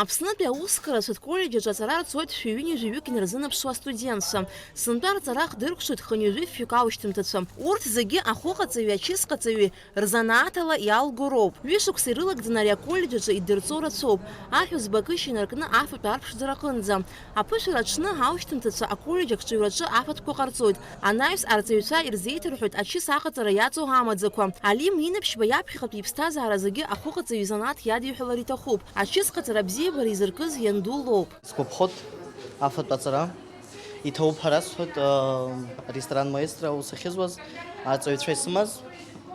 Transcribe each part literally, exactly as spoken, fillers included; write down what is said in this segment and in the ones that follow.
Аԥснытәи аусқәа рацәа коллеџь аҿы аҵара рцоит шәи ҩынҩажәаҩык инарзынаԥшуа астудентцәа. Сынтәа рҵара ахдыркәшоит хынҩажәи фҩык аушьҭымҭацәа. Урҭ зегьы ахәыҟаҵаҩи ачысҟаҵаҩи рзанааҭала иалго роуп. Ҩышықәса ирылагӡаны ари аколлеџь аҿы идырҵо рацәоуп, аҳәызба акышьа инаркны афатә арԥшӡара аҟынӡа. Аԥышәара аҽны аушьҭымҭацәа аколлеџь агҿаҩраҿы афатәқәа ҟарҵоит. Анаҩс арҵаҩцәа ирзеиҭарҳәоит ачыс аҟаҵара иаҵоу амаӡақәа. Алим Инаԥшьба иаԥхьаҟатәи иԥсҭазаара зегьы ахәыҟаҵаҩ изанааҭ иадиҳәалар иҭахуп. Ачысҟаҵара абзиабара изыркыз ианду лоуп. Сгәаԥхоит афатә аҵара. Иҭабуп ҳәа расҳәоит, э, аресторан маестро аус ахьызуаз, арҵаҩцәа исымаз,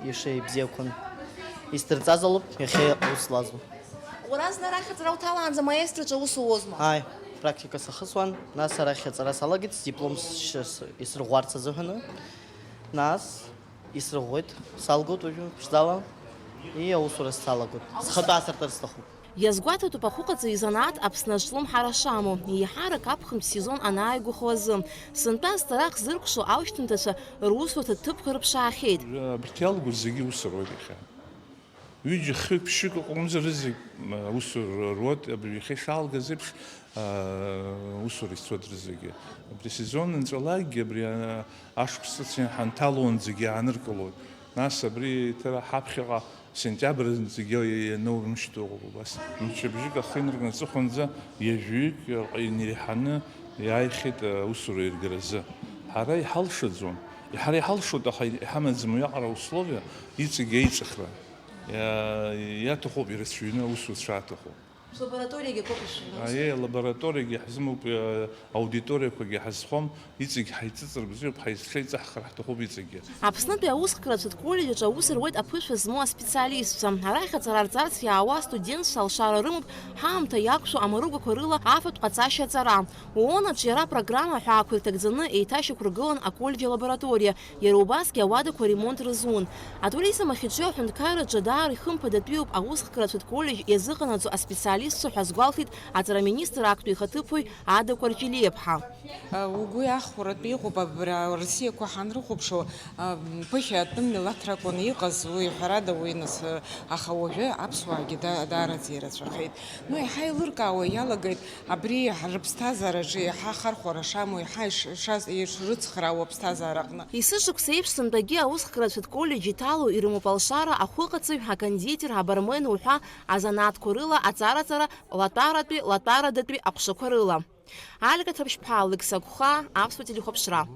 ишеибзиақәан. Исдырҵазаалоуп иахьа аус злазу. Уара зны арахь аҵара уҭалаанӡа маестроҿы аус уозма? Ааи, практика сахысуан, нас арахь аҵара салагеит, сдиплом сшьас-, исырӷәӷәарц азыҳәаны. Нас исырӷәӷәеит, салгоит уажәы ԥшӡала, и аусура салагоит. Аус- Схатәы асыртыр сҭахуп. Иазгәаҭатәуп ахәыҟаҵаҩ изанааҭ Аԥсны аҿлымҳара шамоу, еиҳарак аԥхынтә сезон анааигәахо азы. Сынтәа азҵара хзыркәшо аушьҭымҭацәа русурҭа ҭыԥқәа рыԥшаахьеит. Абарҭ иалгоз зегьы ус руеит иахьа. Ҩыџьа, хҩык, ԥшьҩык ыҟоумҵан, рызегь, м, аусура руеит, абри иахьа ишаалгаз еиԥш, аа, усура ицоит рызегьы. Абри асезон анҵәалакгьы, абри, а, ашықәс ҵәца ҳанҭалонӡагьы ааныркылоит. Нас абри еиҭа ҳаԥхьаҟа сентиабр анҵәагьы ианаурмышьҭуа ыҟоуп убас. Мчыбжьык ахы инаркны аҵыхәанӡа ҩажәаҩык иреиҳаны иааихьеит аусура иргаразы. Ҳара иҳалшаӡом. Ҳара иҳалшоит, аха иҳамаӡам уиаҟара аусловиа, иҵегь аиҵыхра. Иа-, иаҭахуп, ирацәаҩны аусуцәа аҭахуп. Лабораториагьы акоуп ишәымоу? Аиеи, алабораториагьы ҳзымоуп, иа-, аудиториақәагьы ҳазхом, иҵегь ҳаицыҵыр бзиоуп, ҳаицеиҵаҳхыр ҳҭахуп иҵегьгьы. Аԥснытәи аусхкратә коллеџь аҿы аус руеит аԥышәа змоу аспециалистцәа. Арахь аҵара рҵарц иаауа астудентцәа алшара рымоуп, ҳаамҭа иақәшәо амаругақәа рыла афатә ҟаҵашьа аҵара. ООН аҿиара программа ҳәаақәа ирҭагӡаны еиҭашьақәыргылан аколлеџь алабораториа, иара убасгьы ауадақәа аремонт рызун. Атуризм ахь иҿио аҳәынҭқарраҿы даара ихымԥадатәиуп аусхкратә коллеџь иазыҟанаҵо аспециалистцәа ҳәа азгәалҭеит аҵараминистр актәи ихаҭыԥуаҩ Ада Кәарҷелиаԥҳа. Угәы иахәаратәы иҟоуп, абра Россиақәа ҳанрыхәаԥшуа, ԥыхьа атәым милаҭ ракәын иҟаз, уи ҳәарада, уи нас, аха уажәы аԥсуаагьы да-, даараӡа ирацәахеит. Ну, еиҳа еилыркаауа иалагеит абри рыԥсҭазаараҿы еиҳа ахархәара шамоу, еиҳа иш-, ишаз-, ишрыцхраауа аԥсҭазаара аҟны. Есышықәса еиԥш сынтәагьы аусхкратә коллеџь иҭало ирымоуп алшара ахәыҟаҵаҩ, акондитер, абармен уҳәа азанааҭқәа рыла аҵараҵара латәаратәи латәарадатәи аҟәшақәа рыла. Алика Ҭаԥшьԥҳа, Алықьса Гәхаа, Аԥсуа телехәаԥшра.